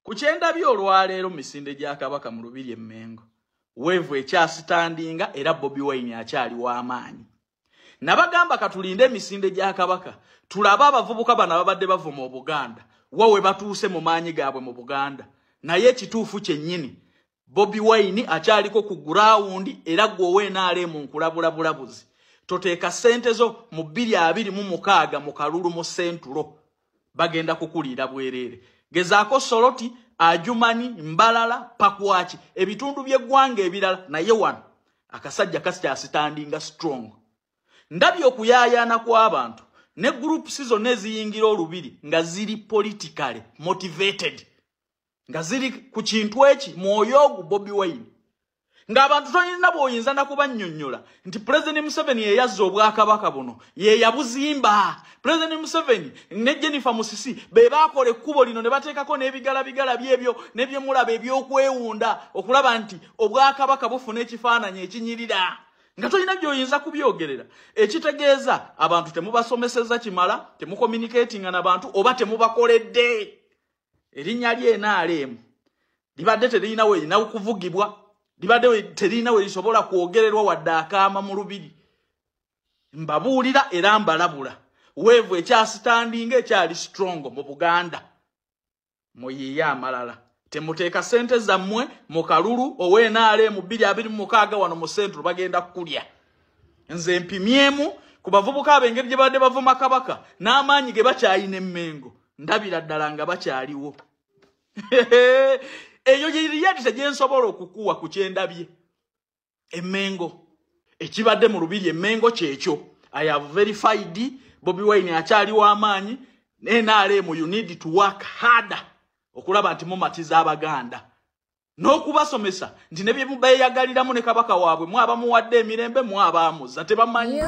Ku kyendabye olwaleero misinde gya Kabaka mu Lubiri e Mmengo, wave ekyasitandinga era Bobi Wine akyali w'amaanyi. Nabagamba katulinde emisinde gya Kabaka tulabe abavubuka bano ababadde bavuma Obuganda wawe batuuse mu maanyi gaabwe mu Buganda. Naye ekituufu kyennyini Bobi Wine akyaliko ku ground era gwe ow'NRM nkulabulabulabuzi. Toteeka ssente zo mu 2026 mu kalulu mu Central, bagenda kukuliira bwereere. Gezaako Soroti, Adjumani, Mbalala, Pakwaki, ebitundu by'eggwanga ebirala, naye wano akasajja kakyasitandinga strong. Ndabye okuyaayaana kw'abantu ne groups zonna eziyingira Olubiri nga ziri politically motivated, nga ziri ku kintu eki mwoyo ogu Bobi Wine. Ng'abantu tolina bw'oyinza na kubannyonnyola nti President Museveni ye yazza obwakabaka buno, ye yabuzimba. President Museveni ne Jennifer Musisi be baakola ekkubo lino ne bateekako n'ebigalabigala byebyo n'ebyemulaba ebyokwewunda okulaba nti obwakabaka bufuna ekifaananyi ekinyirira. Nga tolina by'oyinza kubyogerera. Ekitegeeza abantu temubasomeseza kimala, temucommunicatinga n'abantu oba temubakoledde. Erinnya lye NRM libadde teririna we lirina kuvugibwa, libadde terina we lisobola kwogererwa wadde akaama mu Lubiri. Mbabuulira era mbalabula, wave ekyasitandinga ekyali strong mu Buganda. Muyiiye amalala, temuteeka ssente zammwe mu kalulu ow'NRM 2026 wano mu Central bagenda kukulya. Nze mpimyemu ku bavubuka ab'engeri gye babadde bavuma Kabaka n'amaanyi ge bakyalina emmengo, ndabira ddala nga bakyaliwo. Eyo ye gye nsobola okukuwa ku kyendabye emmengo. Ekibadde mu Lubiri emmengo kyekyo. I have verified Bobi Wine akyali w'amaanyi. NRM, you need to work harder okulaba nti mumatiza Abaganda n'okubasomesa nti ne bye mubeeyagaliramu ne Kabaka waabwe mwaba muwadde emirembe, mwabaamuza tebamanyi.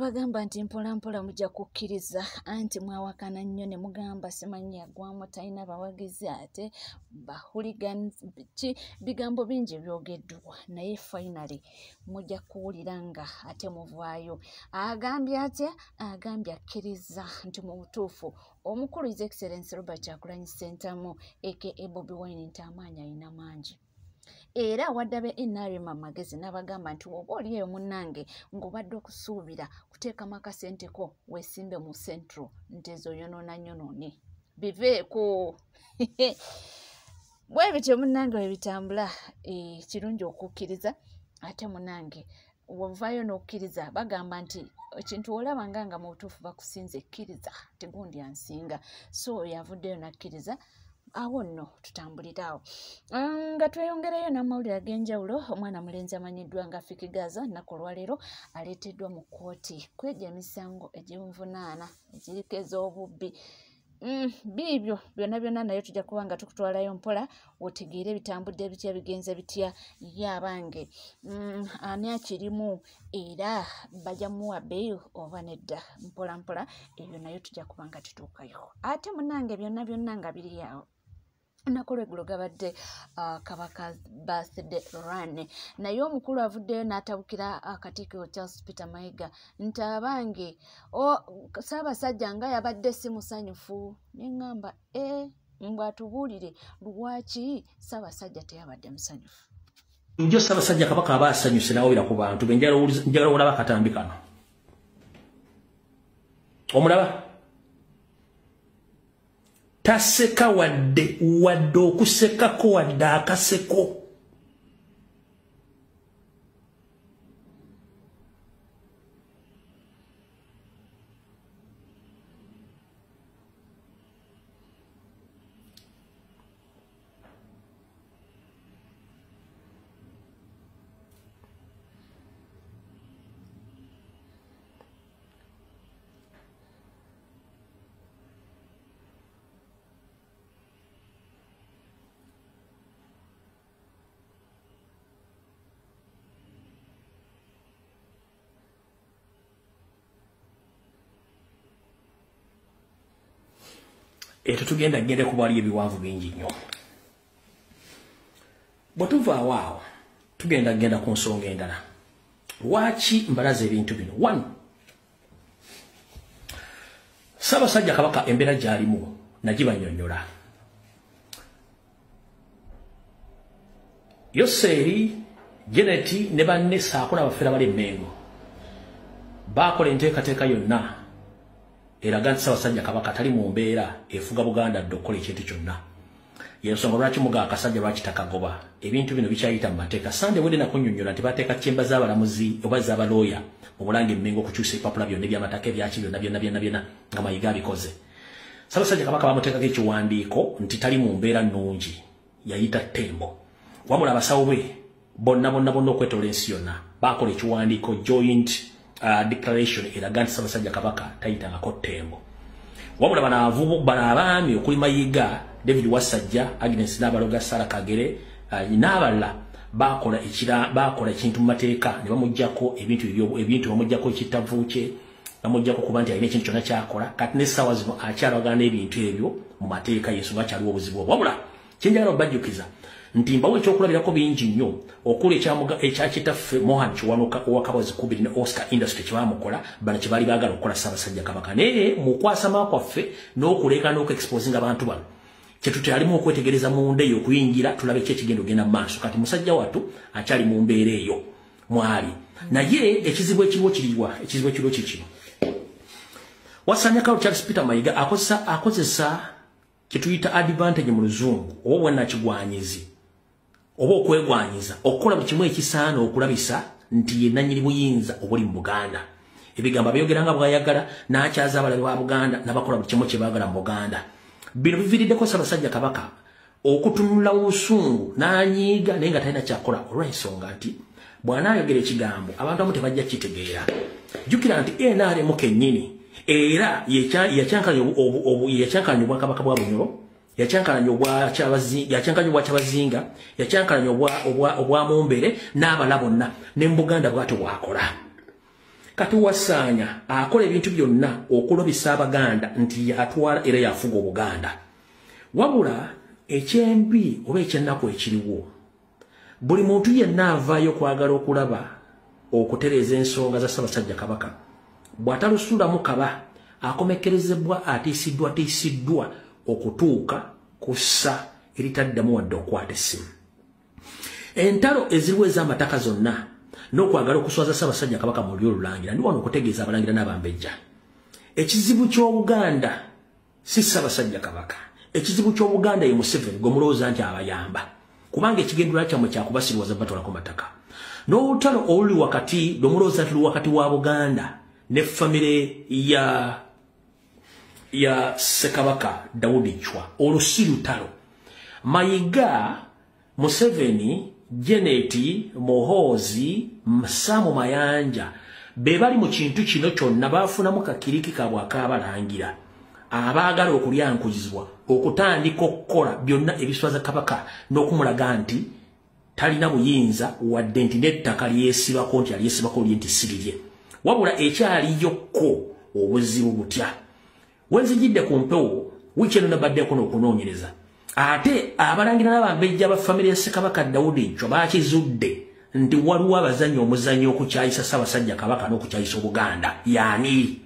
Bagamba nti mpola mpola mujja kukkiriza, anti mwawakana nnyo ne mugamba simanyi yagwamu talina bawagizi ate bahuligans ki, bigambo bingi byogeddwa, naye finally mujja kuwulira nga ate muvaayo. Agambye atya? Agambye akkiriza nti mu butuufu omukulu His Excellency Robert Kyagulanyi Ssentamu aka Bobi Wine nti amaanyi alina mangi. Era awadde be NRM amagezi n'abagamba nti woba oli eyo munnange ng'obadde okusuubira kuteekamu akasente ko weesimbe mu Central, nti ezo yonoona nyonoone biveeko. Bwe bityo munnange bwe bitambula. Kirungi okukkiriza, ate munnange wovaayo n'okkiriza. Bagamba nti ekintu olaba nga mu butuufu bakusinze, kkiriza tegundi ansinga. So yavuddeyo n'akkiriza, awo nno tutambulire awo. Nga tweyongereyo n'amawulire ag'enjawulo, omwana mulenzi amanyiddwa nga Fik Gaza nnaku olwaleero aleeteddwa mu kkooti kwegya emisango egimuvunaana egiriko ez'obubbi. Biibyo byonna byonna, naye tujja kuba nga tukutwalayo mpola otegeere bitambudde bitya, bigenze bitya, ye abange ani akirimu era bajja muwa bail oba nedda. Mpola mpola ebyo nayo tujja kuba nga tutuukayo. Ate munnange byonna byonna nga biri awo, olunaku lweggulo gabadde Kabaka birthday run, naye omukulu avuddeyo n'atabukira Katikkiro Charles Peter Mayiga nti abange Ssaabasajja nga yabadde si musanyufu. Ne ŋŋamba mbw'atubuulire lwaki Ssaabasajja teyabadde musanyufu. Njo Ssaabasajja Kabaka aba asanyuse n'awulira ku bantu be. Njagala olaba akatambi kano, omulaba taseka wadde wadde okusekako wadde akaseko. Eto tugenda gende kubali ebiwanvu bingi nnyo. Bwe tuvaawo awo tugenda genda ku nsonga endala. Lwaki mbalaza ebintu bino? One, Ssaabasajja Kabaka embeera gy'alimu nagibannyonnyola. Yoseri, Janet ne banne saako n'abafeera bali Mmengo baakola enteekateeka yonna eraga nti Ssaabasajja Kabaka tali mu mbeera efuga Buganda dde okukola ekintu kyonna. Yensonga lwaki muga akasajja lwaki takagoba, ebintu bino bikyayita mu mateeka. Sande wedde nakunnyonnyola nti bateeka kyemba z'abalamuzi oba z'abalooya mu Bulange Mmengo okukyusa ebipapula byonna eby'amataka ebyaki byonna byonna byonna byonna nga Mayiga abikoze. Ssaabasajja Kabaka bamuteekako ekiwandiiko nti tali mu mbeera nnungi, yayita Ttembo. Wabula abasawo be bonna bonna bonna okwetoola ensi yonna baakola ekiwandiiko joint declaration eraga nti Ssaabasajja Kabaka tayitangako Ttembo. Wabula bano abaami okuli Mayiga, David Wasajja, Agnes Nabaloga, Sarah Kagere n'abalala bakola ekintu mu mateeka ne bamuggyako ebintu bamuggyako ekitavu kye, bamuggyako kuba nti alina ekintu kyonna kyakola. Kati n'essaawa zino akyalwagana n'ebintu ebyo mu mateeka, yensonga akyaliwo obuzibu obwo. Wabula kyenjagala okubajjukiza nti mbawo ekyokulabirako bingi nnyo okuli ekya kitaffe Mohan Kiwanuka owa Kabazi Kubiri ne Oscar Industry kye baamukola, bano kye baali baagala okukola Ssaabasajja Kabaka. Naye mu kwasama kwaffe n'okuleka n'okuexposinga abantu bano kyetukyalimu okwetegereza munda eyo okuyingira tulabe ki ekigenda ogenda mu maaso. Kati musajja wattu akyali mu mbeera eyo mwali, naye ekizibu ekiriwo kiriwa? Ekizibu ekiriwo kikino, Wasanyakawo Charles Peter Mayiga akozesa kyetuyita advantage mu Luzungu oba obwannakigwanyizi oba okwegwanyiza okukola buli kimu ekisaana okulabisa nti ye nannyini buyinza obuli mu Buganda. Ebigambo abyogera nga bw'ayagala, n'akyaza abalabe ba Buganda n'abakola buli kimu kye baagala mu Buganda. Bino biviiriddeko Ssaabasajja Kabaka okutunula mu busungu n'anyiiga naye nga talina kyakola, olw'ensonga nti bw'anaayogera ekigambo abantu abamu tebajja kukitegeera. Jjukira nti NRM kennyini era yakyankalanya obwakabaka bwa Bunyoro, yakyankalanya obwa Kyabazinga, yakyankalanya obwa Mumbere n'abalala bonna, ne mu Buganda bw'atyo bw'akola. Kati Wasaanya akola ebintu byonna okulobisa Abaganda nti yatwala era yafuga Obuganda. Wabula ekyembi oba ekyennaku ekiriwo, buli muntu yenna avaayo okwagala okulaba okutereeza ensonga za Ssaabasajja Kabaka bw'atalusulamu kaba akomekkerezebwa atiisiddwa tiisiddwa okutuuka ku ssa eritaddamu wadde okukwata essimu. Entalo eziriwo ez'amataka zonna n'okwagala okuswaza Ssaabasajja Kabaka mu lulyo olulangira, ndi wano okutegeeza abalangira n'abambejja. Ekizibu ky'Obuganda si Ssaabasajja Kabaka, ekizibu ky'Obuganda ye Museveni gwe mulowooza nti abayamba, kubanga ekigendererwa kyammwe kyakubasirwaza batwalako mataka. N'olutalo oluli wakati lwe mulowooza nti luli wakati wa Buganda ne famire ya Ssekabaka Daudi Chwa, olwo si lutalo. Mayiga, Museveni, Janet, Muhoozi, Samu Mayanja be bali mu kintu kino kyonna baafunamu kakiriki kaabwe ak'abalangira abaagala okulyankuzibwa okutandika okukola byonna ebiswaza Kabaka n'okumulaga nti talina buyinza wadde nti n'ettaka lyesibako nti alyesibako lye nti sirirye. Wabula ekyaliyokko obuzibu butya? Wenzijidde ku mpewo wiiki eno nabaddeko n'okunoonyereza, ate abalangira n'abambejja ba famire ya Ssekabaka Daudi Chwa bakizudde nti waliwo abazannya omuzannyo okukyayisa Ssaabasajja Kabaka n'okukyayisa Obuganda. Yaani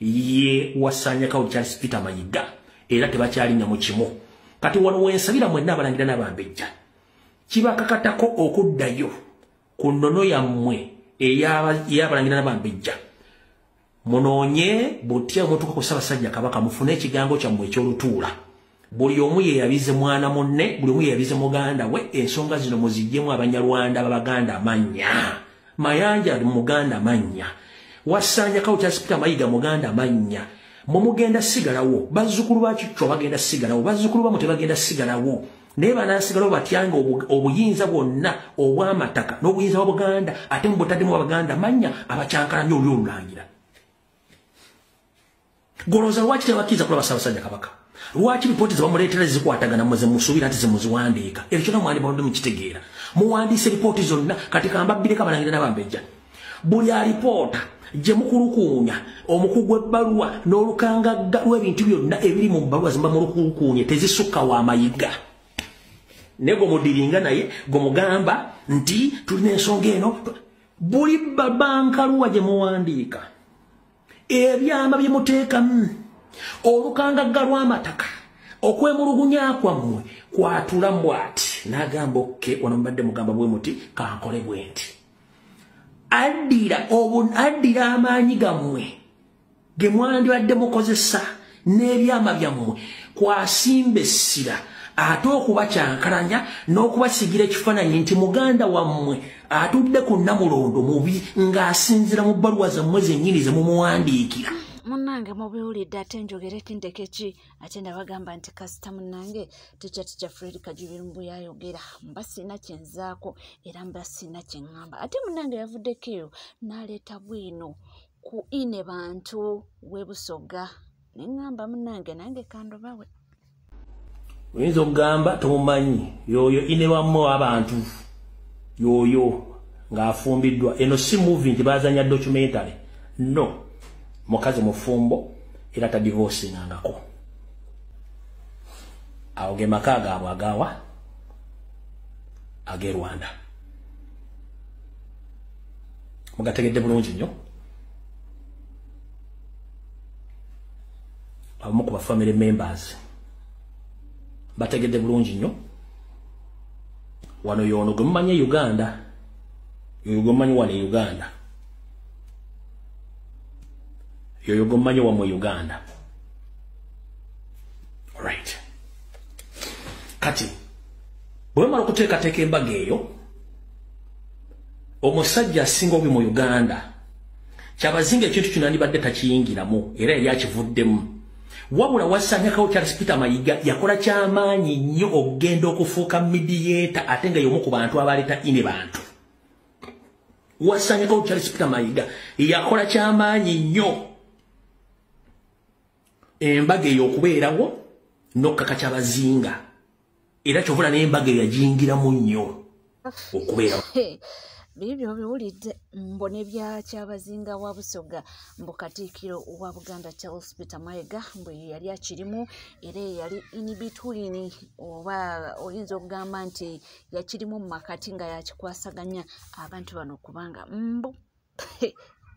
ye Wasanyakawo Charles Peter Mayiga, era tebakyalinnya mu kimu. Kati wano wensabira mwenna abalangira n'abambejja, kibakakatako okuddayo ku nnono yammwe ey'abalangira n'abambejja, munoonye butya omutuuka ku Ssaabasajja Kabaka, mufune ekigambo kyammwe eky'olutuula. Buli omu yeeyabize mwana munne, buli omu yeeyabize muganda we. Ensonga zino muziggyemu Abanyarwanda b'Abaganda amannya. Mayanja muganda mannya, Wasanyakawo Charles Peter Mayiga muganda mannya. Mwe mugenda sigalawo, bazzukulu ba Kichwa bagenda sigalawo, bazzukulu bammwe tebagenda sigalawo. Naye banaasigalawo batyanga obuyinza bwonna obw'amataka n'obuyinza bwa Buganda, ate mubutaddemu Abaganda mannya abakyankalanya olulyo olulangira. Golowooza lwaki tebakkiriza kulaba Ssaabasajja Kabaka? Lwaki lipooti ze bamuleetera zikwatagana mmwe ze musuubira nti zemuziwandiika? Ebyo kyonna mwandibadde mukitegeera. Muwandiise lipooti zonna, kati kambabbireko abalangira n'abambejja. Buli alipoota gye mukulukuunya omukugu ebbaluwa n'olukangagga lw'ebintu byonna ebiri mu bbaluwa ze muba mulukulukuunye tezisukka wa Mayiga. Naye gwe mudiringa naye gwe mugamba nti tulina ensonga eno, buli bankaluwa gye muwandiika, ebyama bye muteekamu, olukangagga lw'amataka, okwemulugunya kwammwe kwatula mbwati. bw'ati n'agamba okke wano mbadde mugamba bwe muti kankole bwe nti. Addira amaanyi gammwe ge mwandibadde mukozesa n'ebyama byammwe kwasimba essira ate okubakyankalanya n'okubasigira ekifaananyi nti muganda wammwe atudde ku Nnamulondo mubi ng'asinziira mu bbaluwa zammwe zennyini ze mumuwandiikira. Munnange mubiwulidde ate njogere kindeke ki ate nabagamba nti kasita munnange tikya Fred Kajubi mbu yayogera mba sina kye nzaako era mba sina kye ŋŋamba. Ate munnange yavuddeko eyo n'aleeta bwino ku ine bantu w'e Busoga ne ŋŋamba munnange nange kandobawe. Oyinza okugamba tomumanyi yoyo ine wammwe w'abantu yoyo ng'afumbiddwa. Eno si movie nti bazanya documentary, no. Mukazi mufumbo era tadivorcingangako. Awo ge maka gaabwe agawa ag'e Rwanda. Mugategedde bulungi nnyo. Abamu ku ba family members bategedde bulungi nnyo. Wano y'ono gwe mumanyi e Uganda, yoyo gwe mumanyi wano e Uganda, yoyo gwe mumanyi wammwe Uganda. Alright. Kati bwe bamala okuteekateeka embaga eyo, omusajja asinga obubi mu Uganda Kyabazinga ekintu kino yandibadde takiyingiramu era yali akivuddemu. Wabula wasanyakawo Charles Peter Mayiga yakola kyamaanyi nnyo okugenda okufuuka mediator ate nga y'omu ku bantu abaleeta ine bantu. Wasanyakawo Charles Peter Mayiga yakola kyamaanyi nnyo embaga eyo okubeerawo n'okkaka Kyabazinga era kyovula n'embaga eyo yagiyingiramu nnyo okubeerawo. Bibyo biwulidde mbo n'ebya Kyabazinga wa Busoga mbu Katikkiro wa Buganda Charles Peter Mayiga mbu ye yali akirimu era ye yali in between oba oyinza okugamba nti yakirimu mu makati nga yakikwasaganya abantu bano kubanga mbu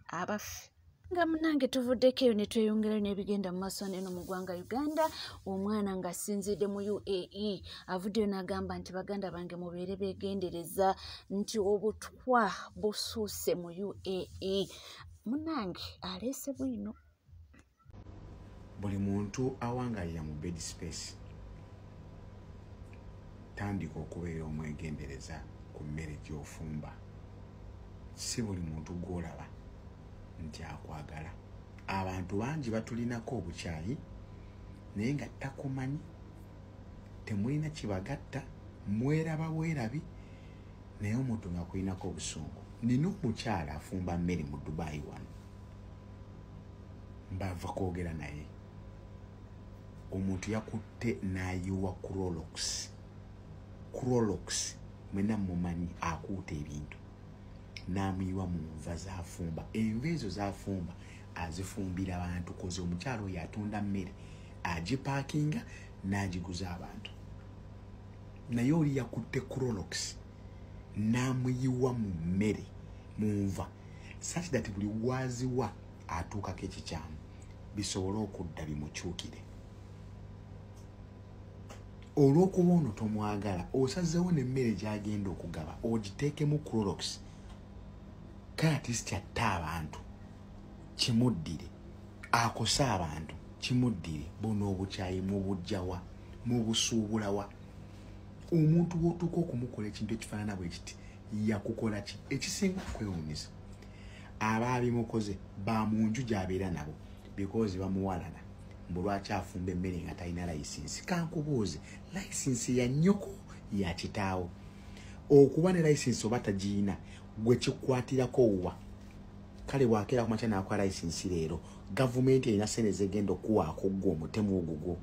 abaffe. Nga munnange tuvuddeko eyo ne tweyongerayo n'ebigenda mu maaso eno mu ggwanga Uganda. Omwana ng'asinzidde mu UAE avuddeyo n'agamba nti baganda bange mubeere beegendereza nti obutwa busuuse mu UAE. Munnange aleese bwino. Buli muntu awangalira mu bed space tandika okubeera omwegendereza ku mmere gy'ofumba. Si buli muntu gw'olaba nti akwagala. Abantu bangi batulinako obukyayi naye nga takumanyi, temulina kibagatta, mweraba bwerabi naye omuntu nga kulinako obusungu. Nina omukyala afumba mmere mu Dubai wano, mbava kwogera naye. Omuntu yakutte n'ayiwa Clorox. Clorox mwenna mumanyi akuuta ebintu, n'amuyiwa mu nva z'afumba. Enva ezo z'afumba azifumbira abantu koze omukyalo oyo atunda mmere agipaakinga n'agiguza abantu. Naye oli yakutte Clorox n'amuyiwa mu mmere mu nva such that buli waziwa atuukako ekikyamu bisobole okudda bimukyukire. Olw'okuba ono tomwagala osazeewo n'emmere gy'agenda okugaba ogiteekemu Clorox kale ati atta abantu kimuddire, akose abantu kimuddire. Buno obukyayi mubujjawa, mubusuubulawa. Omuntu w'otuuka okumukola ekintu ekifaanana bwe kiti yakukola ki? Ekisinga okwewuunyisa abaabimukoze ba mu nju gy'abeera nabo because bamuwalana mbu lwaki afumba emmere nga talina layisinsi. Kankubuuze, layisinsi ya nnyoko ya kitaawo? Okuba ne layisinsi oba tagiyina gwe kikwatirako wa? Kale bw'akeera ku makya n'akuwa layisinsi leero, gavumenti erina ssente zegenda okuwaako ggwe omutemu ogugwo.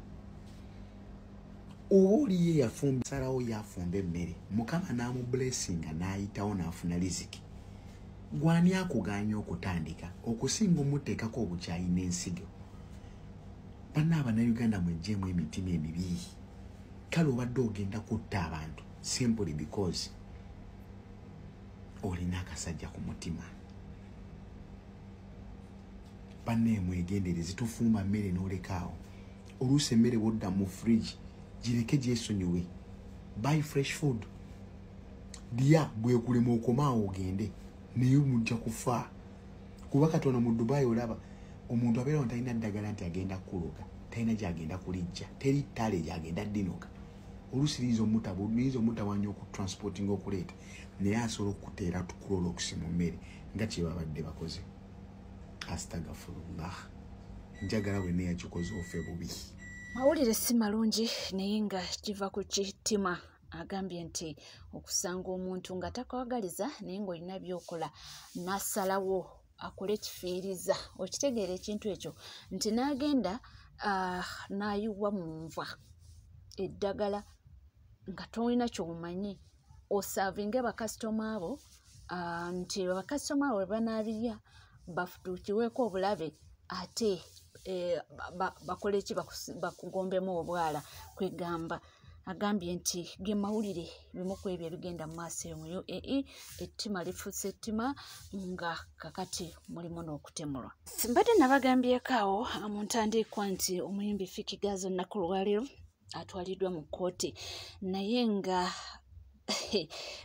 Oba oli ye yafumba, salawo yafumba emmere, Mukama n'amubulesinga n'ayitawo n'afuna riziki. Gw'ani akugaanya okutandika okusinga omuteekako obukyayi n'ensigo? Banna Abannayuganda mweggyemu emitima emibi. Kale obadde ogenda kutta abantu simply because olina akasajja ku mutima. Banne mwegendereze, tufumba mmere n'olekaawo. Oluusi emmere bw'odda mu fridge gireke gyesonyiwe. Buy fresh food. Lya bwekulema okomaawo ogende, naye mujja kufa. Kuba katono mu Dubai olaba omuntu abeera ono talina ddagala nti agenda kuloga, talina gyagenda kulijja, teri ttale gyagenda ddinoga. Oluusi liyinza omutawanya okutransportinga okuleeta, naye asobola okuteera Clorox mu mmere nga kye babadde bakoze. Astagfirullah, njagala bwe neyakikoze ofe bubi. Mawulire si malungi naye nga kiva ku kitima. Agambye nti okusanga omuntu nga takwagaliza naye ng'olina by'okola n'asalawo akole kifiiriza. Okitegeera ekintu ekyo nti n'agenda n'ayiwa mu nva eddagala nga tolina ky'omanyi, osaavinge bakasitoma abo nti bakasitoma abo bwe banaabirya bafutuukiweko obulabe ate bakole ki, bakugombemu obwala. Kwegamba agambye nti ge mawulire bimu ku ebyo ebigenda mu maaso eyo mu UAE. Ettima lifuuse ettima nga kakati mulimu n'okutemulwa. Mbadde nabagambyeko awo mu ntandikwa nti omuyimbi Fik Gaza olunaku lwaleero atwaliddwa mu kkooti, naye nga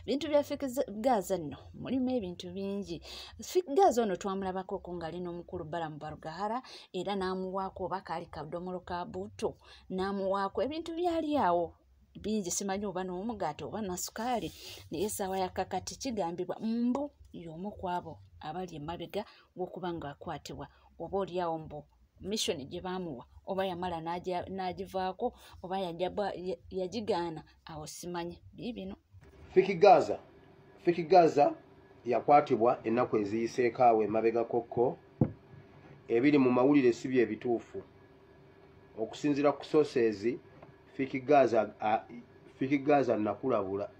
bintu bya Fik Gaza nno mulimu ebintu bingi. Fik Gaza ono twamulabako ng'ali n'omukulu Balaam Barugahara era n'amuwaako oba kaali kadomolo ka buto, n'amuwaako ebintu byali awo bingi, simanyi oba n'omugaati oba na sukaali. Naye essaawa ya kakati kigambibwa mbu y'omu ku abo abali emabega w'okuba ng'akwatibwa, oba oliawo mbu mission gye baamuwa oba yamala n'agivaako oba yagigaana, awo simanyi biibino. Fik Gaza yakwatibwa ennaku eziyiseeko awo emabega kokko. Ebiri mu mawulire si bye bituufu. Okusinziira ku sources, Fik Gaza nakulabula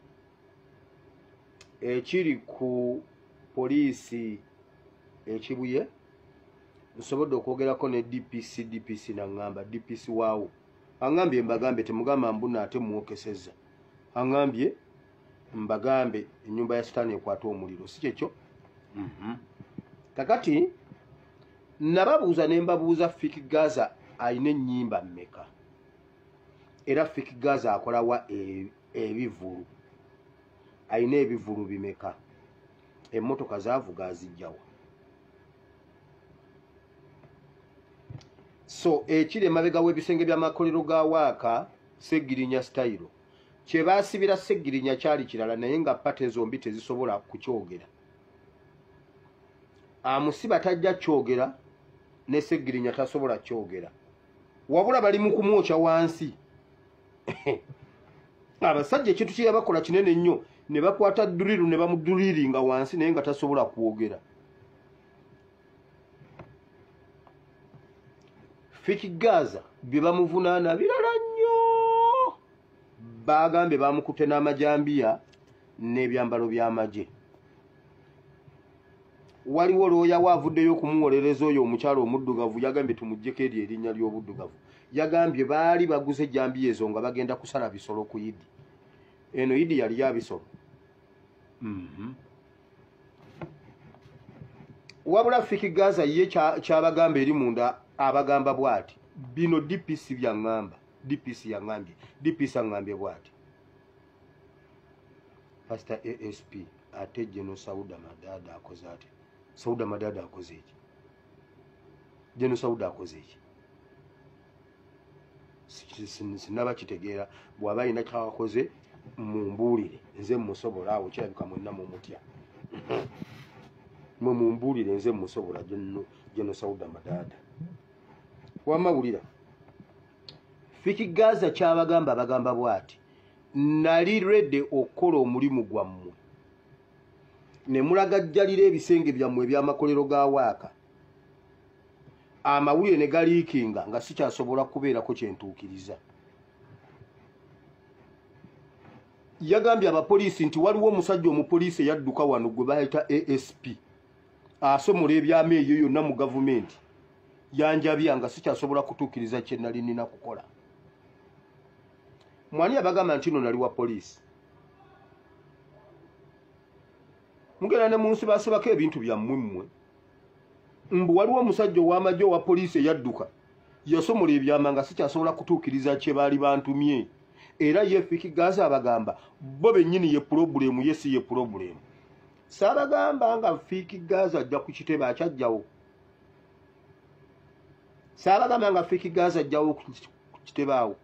ekiri ku poliisi ekibuye. Nsobodde okwogerako ne DPC, DPC naŋŋamba, DPC waawo aŋŋambye mbagambe temugamba mbuna ate mwokesezza, aŋŋambye mbagambe ennyumba ya sitaani ekwata omuliro, si kyekyo? Kakati nababuuza ne mbabuuza Fik Gaza alina ennyimba mmeka, era Fik Gaza akolawa ebivulu, alina ebivulu bimeka, emmotoka zaavuga azijjawa. So ekiri emabega w'ebisenge by'amakolero ga waaka Ssegirinya style kye baasibira Ssegirinya kyali kirala, naye nga pate zombi tezisobola kukyogera. Amusiba tajja kyogera ne Ssegirinya tasobola kyogera, wabula bali mu kumwokya wansi. Abasajja ekintu kye yabakola kinene nnyo, ne bakwata duriru ne bamuduriringa wansi naye nga tasobola kwogera. Fik Gaza bye bamuvunaana birala nnyo. Bagambye bamukutte n'amajambiya n'ebyambalo by'amagye. Waliwo looya we avuddeyo okumuwolereza oyo omukyala omuddugavu, yagambye tumuggyeko eryo erinnya ly'obuddugavu. Yagambye baali baguze ejjambiya ezo nga bagenda kusala bisolo ku Idi. Eno Idi yali ya bisolo. Wabula Fik Gaza ye kyabagamba eri munda abagamba bw'ati, bino DPC byaŋŋamba, DPC yaŋŋambye, DPC aŋŋambye bw'ati. Pastor ASP ate Geno Sauda Madada akoze ati. Sauda Madada akoze eki? Geno Sauda akoze eki? Sinaba kitegeera, bw'aba alina kyakoze mumbuulire, nze mmusobola awo kirabika mwenna mumutya. Mwe mumbuulire nze mmusobola Geno Sauda Madada. Wamawulira Fik Gaza kyabagamba abagamba bw'ati, nali ready okukola omulimu gwammwe ne mulagajjalira ebisenge byammwe eby'amakolero ga waaka, amawulire ne galiikinga nga sikyasobola kubeerako kye ntuukiriza. Yagambye abapoliisi nti waliwo omusajja omupoliisi eyadduka wano gwe bayita ASP asomola ebyama eyo yonna mu gavumenti, yanjabya nga sikyasobola kutuukiriza kye nali nnina kukola. Mwani abagamba nti no nali wa poliisi? Mugenda ne munsi basibako ebintu byammwe mmwe. Mbu waliwo omusajja ow'amagye owa poliisi eyadduka, yasomola ebyama nga sikyasobola kutuukiriza kye baali bantumye. Era ye Fik Gaza abagamba bo bennyini ye pulobulemu, ye si ye pulobulemu. Saabagamba nga Fik Gaza ajja ku kitebe akyajjawo. Saabagamba nga Fik Gaza ajjawo ku kitebe awo.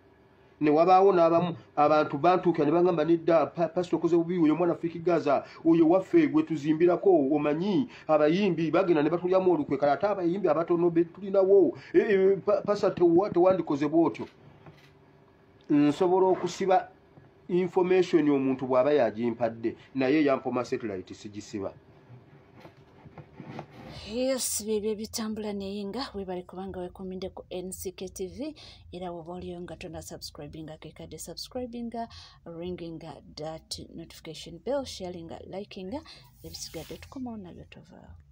Ne wabaawo n'abamu abantu bantuuka ne bagamba nedda, pasita okoze bubi, oyo omwana Fik Gaza oyo waffe gwe tuzimbirako, omanyi abayimbi bagenda ne batulyamu olukwe, kale ate abayimbi abatono be tulinawo, pasita tewandikoze bw'otyo. Nsobola okusiba information omuntu bw'aba yagimpadde, naye yampoma satellite sigisiba. Yes, byebyo ebitambula, naye nga webale kubanga wekumidde ku NCK TV. Era woba oliyo nga tona subscribinga, kekadde subscribinga, ringinga that notification bell, sharinga, likinga, ebisigadde tukomawo nabyo, tovaawo.